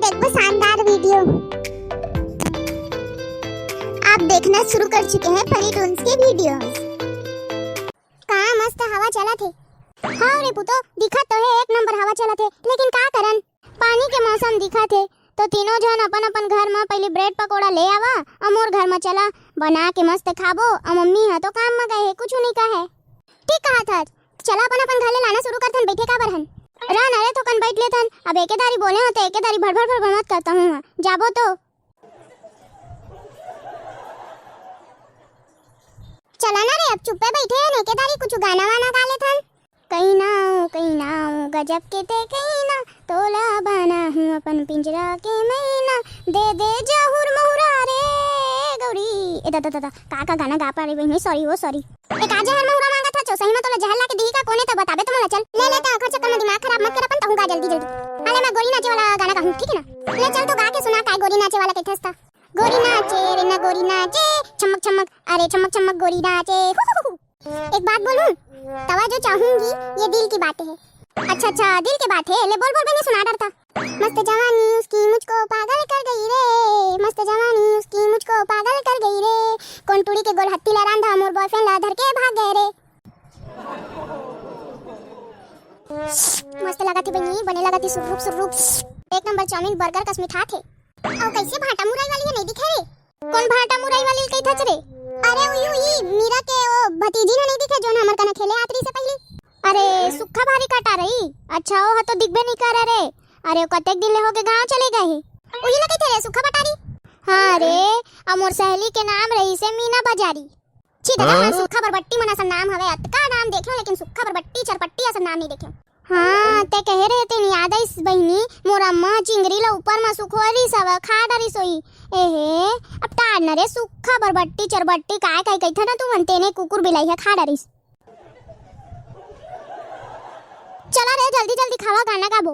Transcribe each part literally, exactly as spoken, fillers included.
एक वो शानदार वीडियो आप देखना शुरू कर चुके हैं फनी टून्स के वीडियोज़। का मस्त हवा चलत हे। हाँ रे पुतो, दिखत तो हे एक नंबर हवा चलत हे, लेकिन का करन, पानी के मौसम दिखत हे, तो तीनों झन अपन अपन घर म पहली ब्रेड पकौड़ा ले आवा, अउ मोर घर म चला, बना के मस्त खाबो। अउ मम्मी ह तो काम म गए हे, कुछु नहीं कहे। ठीक कहत हस, चला अपन अपन घर ले लाना शुरू करथन, बैठे काबर हन। रह न रे, थोकन बैठ लेथन। अब एके दारी बोले हो तो एके दारी भड़ भड़ भड़ भड़ मत करता हूँ, हाँ। जाबो तो। चला ना रे, अब चुप्पे बैठे हन, एके दारी कुछ गाना वाना गा लेथन। कहीं ना, कहीं ना, गजब के ते कहीं ना, तोला बना हूँ अपन पिंजरा के मैना, दे दे जहूर महुरा रे गौरी। ए दादा, दादा, का का गाना गा पारे बहिनी, सॉरी हो सॉरी। ए का जहर महुरा मांगत हच, सही में तोला जहर लाके दिही का कोने त बताबे त मोला चल। ले ले त ओखर चक्कर में दिमाग खराब मत कर अपन, तहूँ गा जल्दी जल्दी। हाले मैं गोरी नाचे वाला गाना गाहूँ, ठीक है ना? ले चल तो गा के सुना, काय गोरी नाचे वाला कहिथस त। गोरी नाचे रे ना गोरी नाचे, छमक छमक, अरे छमक छमक गोरी नाचे। हु, हु, हु, हु। एक बात बोलूं, तवा जो चाहूंगी ये दिल की बातें है। अच्छा अच्छा, दिल की बात है, ले बोल बोल बहिनी सुना डरता। मस्त जवानी उसकी मुझको पागल कर गई रे, मस्त जवानी उसकी मुझको पागल कर गई रे, कोन टुड़ी के गोल हत्ती ला रांधा मोर बॉयफ्रेंड ला धर के भाग गए रे। मस्त लगा थी बहिनी, बने लगा थी सुरुप सुरुप। एक नंबर चाउमीन बर्गर कस मिठा थे। अउ कैसे भाटा मुरई वाली है, नहीं दिखे रे? कोन भाटा मुरई वाली कहिथच रे? अरे उही, उही, मीरा के ओ भतीजी न नहीं दिखे, जोन हमर कना खेले आत रहिस पहली। अरे सुक्खा भारी कटा रही। अच्छा, ओ ह तो दिखबे नहीं करे रे। अरे ओ कतेक दिन ले होगे गांव चले गए हे। उही ला कहिथे रे सुक्खा बटारी। हाँ रे, अउ मोर सहेली के नाम रहिसे मीना बाजारी। छी दादा, हाँ? मैं सुक्खा बरबट्टी मन असन नाम हवे, अतका नाम देखेंव, लेकिन सुक्खा बरबट्टी चरपट्टी असन नाम नहीं देखेंव। हाँ, ते कहे रहे तेन याद आइस बहिनी, मोर अम्मा चिंगरी ला ऊपर म सुखोय रिस हवय, खा डरिस होही। एहे, अब टार न रे, सुक्खा बरबट्टी चरबट्टी काय काय कहिथे न तुमन, तेने कुकुर बिलाई ह खा डरिस। चला रे, जल्दी जल्दी खावा, गाना गाबो।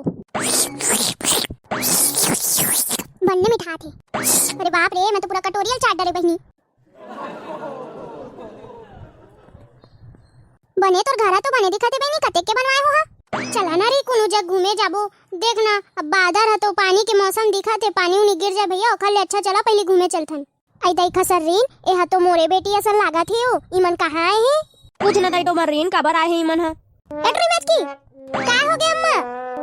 बन्ने मिठाथे। अरे बाप रे, मैं तो पूरा कटोरिया ल चाट डरे बहिनी। बने तोर घर ह तो बने दिखत हे बहिनी, कतेक के बनवाए हो हा? चला ना रे, कोनो जग घूमे जाबो। देख ना, अब बादर ह तो पानी के मौसम दिखत हे, पानी उनी गिर जाए भैया, ओखर ले अच्छा चला पहली घूमे चलथन। अई दाई खसर्रीन, ए ह तो मोरे बेटी असन लागत हे ओ, इमन कहाँ आए हे? कुछ न दाई डोमर्रीन, काबर आए हे इमन ह? ए टुरी मेचकी, काय हो गे अम्मा?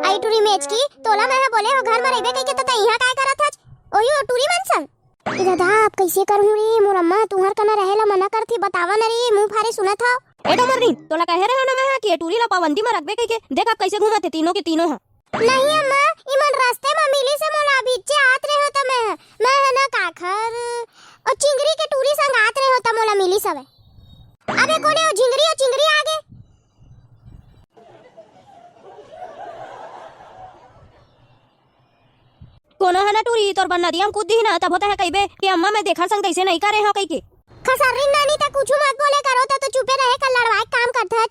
अई टुरी मेचकी, तोला मैं ह बोले हो घर म रहिबे कहिके, त तैं इहाँ काय करत हच? ओही ओ टुरी मन संग। ए दादा, अब कइसे करहूँ रे? मोर अम्मा तुंहर कना रहे ला मना करथे, बतावा न रे, मुंह फारे सुनत हव। ए डोमरनी, तोला कहे रहेंव न मैं ह कि ए टूरी ला पाबंदी म रखबे कहिके। देख अब कइसे घूमत हे तीनों के तीनों ह। नहीं अम्मा, इमन रस्ते म मिलिस हे मोला, अभिच्चे आत रहेंव त मैं ह, मैं ह न काखर ओ चिंगरी के टूरी संग आत रहेंव त मोला मिलिस हवय। अबे कोने ओ झिंगरी, ओ चिंगरी आगे। कोनो ह ना टूरी, तोर बर नदिया म कूद दिही ना, तभो तैं ह कहिबे कि अम्मा, मैं तेखर संग तइसे नइ करे हंव कहिके। खसर्रीन नानी, तैं कुछु मत बोले करो, तैं तो चुपे रहे कर, लड़वाए के काम करथच।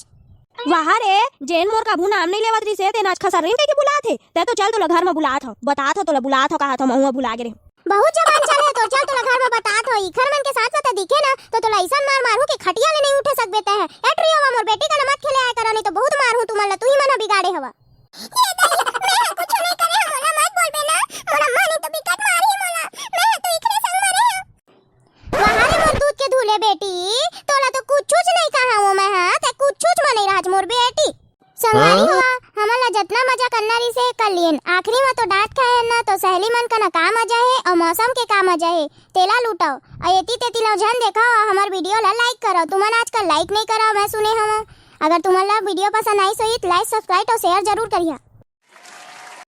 वाह रे, जेन मोर कभू नाम नइ लेवत रिहिसे, तेन आज खसर्रीन कहिके बुलात हे। तैं तो चल, तोला घर म बुलात हंव, बतात हंव, तोला बुलात हंव, काहत हंव, महूं ह भुला गे रेहेंव। बहुत जबान चले हे तोर, चल तोला घर म बतात हंव। इखर मन के साथ म तैं दिखे ना, तो तोला अइसन मार मारहूं कि खटिया ले नइ उठे सकबे तैं ह। ए टूरी, ओमा मोर बेटी कना मत खेले आय कर, नहीं तो बहुत मारहूं तुमन ला, तुही मन ह बिगाड़े हवा। ए दाई, मैं ह कुछु नइ करे हंव, मोला मत बोलबे ना। मोर अम्मा नहीं तो बिकट मारही मोला। मैं ह तो इखरे संग म रेहेंव। वाह रे मोर दूध के धुले बेटी, तोला तो कुछुच नइ कहंव मैं ह, तैं कुछुच म नइ रहच मोर बेटी। संगवारी हो, हमन ला जतना मजा करना रिहिसे कर लिएन, आखिरी म तो डांट खाएन ना, तो सहेली मन कना का मजा हे अउ मौसम के का मजा हे, तेला लूटव। अउ एती तेती ला झन देखव अउ हमर वीडियो ला like करव। तुमन आजकल like नइ करव, मैं सुने हंव। अगर तुमन ला वीडियो पसंद आइस होही त like, subscribe अउ share जरूर करिहा।